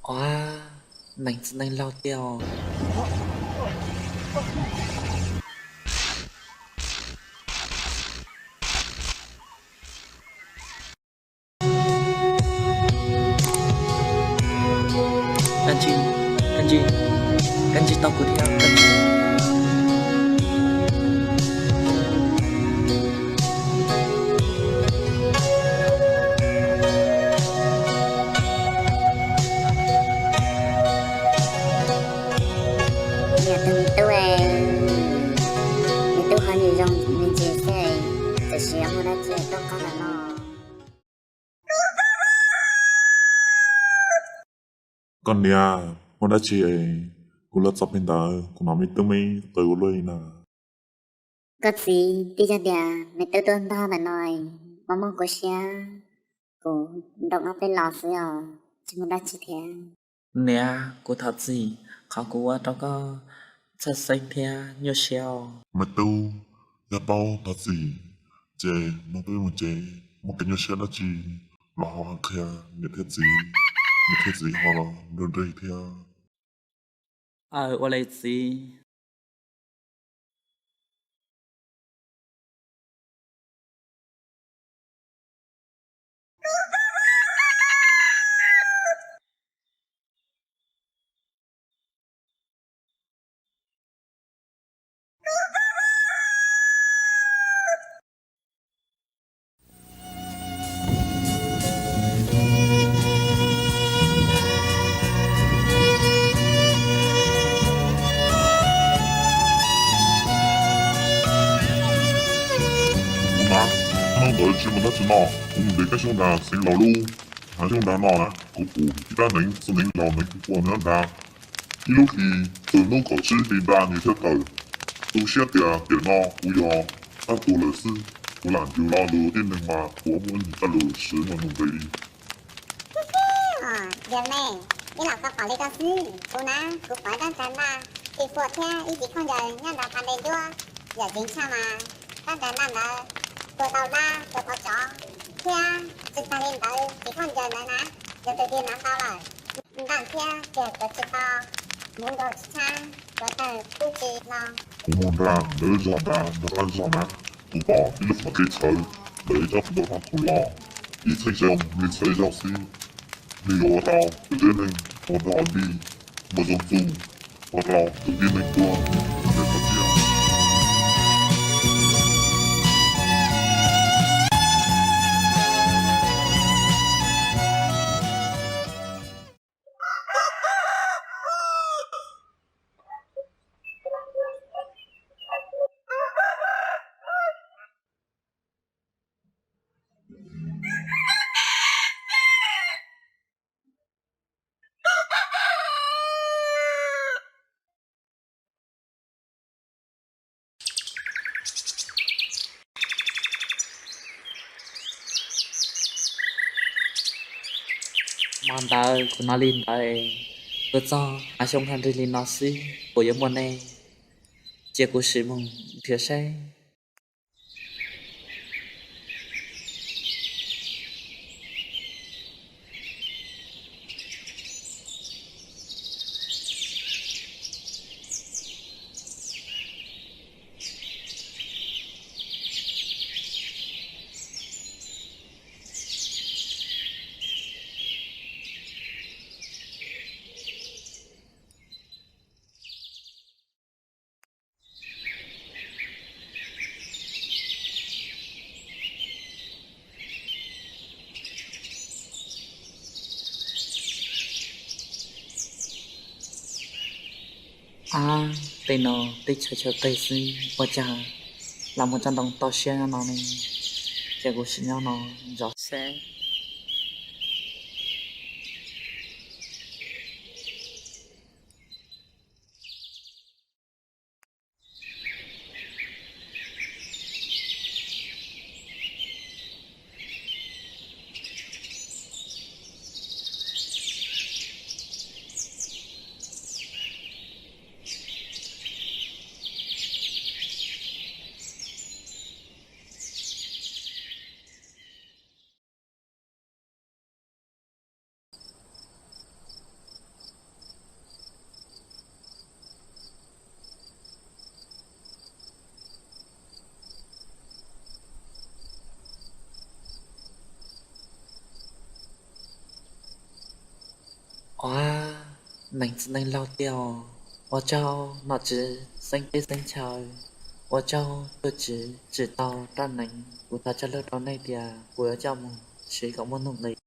Ua, neeg txiv neej laug tiag os. Koj ntsib, koj ntsib, koj ntsib tau kuv thiab, koj ntsib. Yog tus me tub, me tub ho nws zoo me ntsis xwb, tab sis muaj dab tsi tuaj qab ntawm no? Koj niam, muaj dab tsi es kuv los txog pem ntawd kuv hnov me tub me qw ua luaj li na. Koj txiv, twb yog tias me tub tuaj ntog ntawm no, muaj muaj kuv siab, kuv nroo ob peb los xwb os, tsis muaj dab tsi thiab. Niam, kuv thov txim qhov kuv ua rau koj txhawj xeeb thiab nyuaj siab os. Me tub, yog paub thov txim ces nrog peb mus tsev, muaj kev nyuaj siab dab tsi los ho qhia niam thiab txiv, niam thiab txiv ho los nrog nrog thiab. Aw, ua li txiv. Kuv na, hnub ntawd tsis muaj dab tsi noj, kuv mus ntes kab xyoob nra xeev laus lub hav xyoob nra no na, kuv pum ib rab hneev txoj hneev laus hneev puag nram nrad. Ib lub hli txog hnub kaum tsib hli nra nws thiaj tawm. Tu siab tias tiam no kuv yog tab tus lawm xwb, kuv lam nrug los lus tib neeg mas kuv muaj ib nyuag coj lus siv muaj nus nqis li. Yog me, ib los koj pom li koj xwb, kuv na, kuv pom ib rab nrag ntaj, ib puag thiab ib txiv khaub ncaws nyob nrad pas ntes ncuab. Yam ceev tshaj mas rab nrag ntaj ntawd tua tau dab, tua tau tsov, thiab tsis tag li ntawd txiv khaub ncaws ntawd na, yog tus twg hnav tau lawm, ntaj thiab kiag cov tsis tau, hmuv nkaus tsis tshab, cov tawg kub tsis los. Kuv mus nrad ntawm lub zos nrad nrog qab zos na, kuv pom ib lub qhov kev txhawv ntawm ib tsob puv ntaub hau thaum los, ib txheej xyoo nws txhawv zaum xwb, nws yuav ua rau tus dab neeg ua rau ua dig, muaj zoo txuj, ua rau tus tib neeg tuag, nws txhob cia. Hmo ntawd kuv hnov li ntawd, kuv txog hav xyoob nra nrig li no xwb puas yuav muaj neeg? Cia kuv sim mus nrhiav saib. Ab, tej no teb chaws chaw qig xwb ua cas los muaj tsob ntoo toj siab nyob no ne? Ces kuv sim nyob no zov seb. Neeg txiv neej laug tiag os. Ua tsaug nom tswv xeeb teb xeeb chaw, ua tsaug tus tswv tsim tau roj neeg, kuv thov tsa lug rau nej tias kuv yuav coj mus siv kom muaj nuj nqis.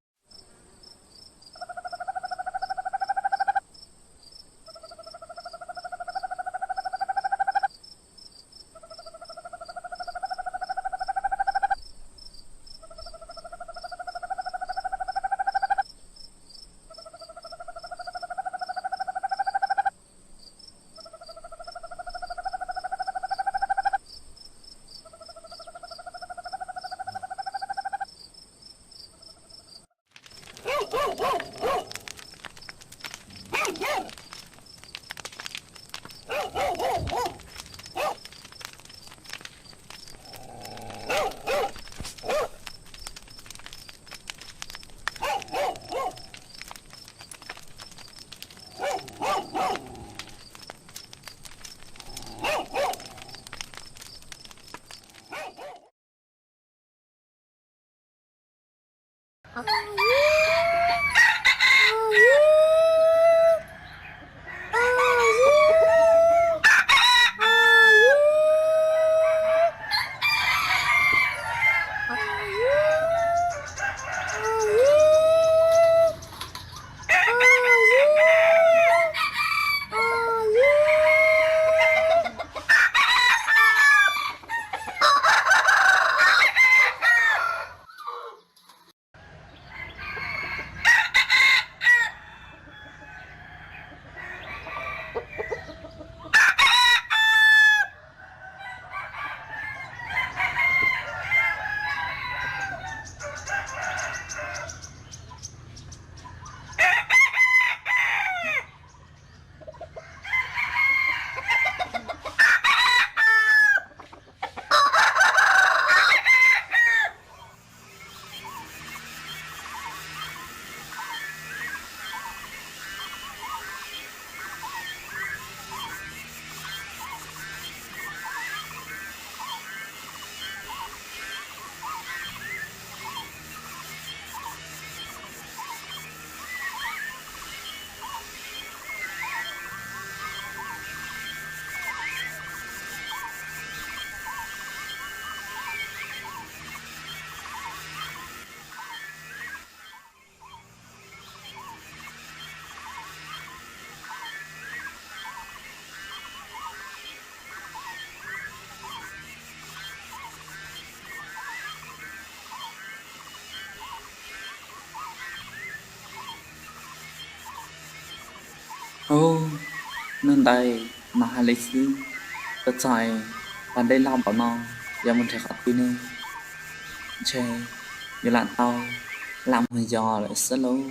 Ub, neeg ntawd mas hais li xwb, txog txog pas dej loj npaum no, yuav mus nrhiav qhov twg ne? Ntshe yuav lam tau lam mus yos lawm xwb lauj.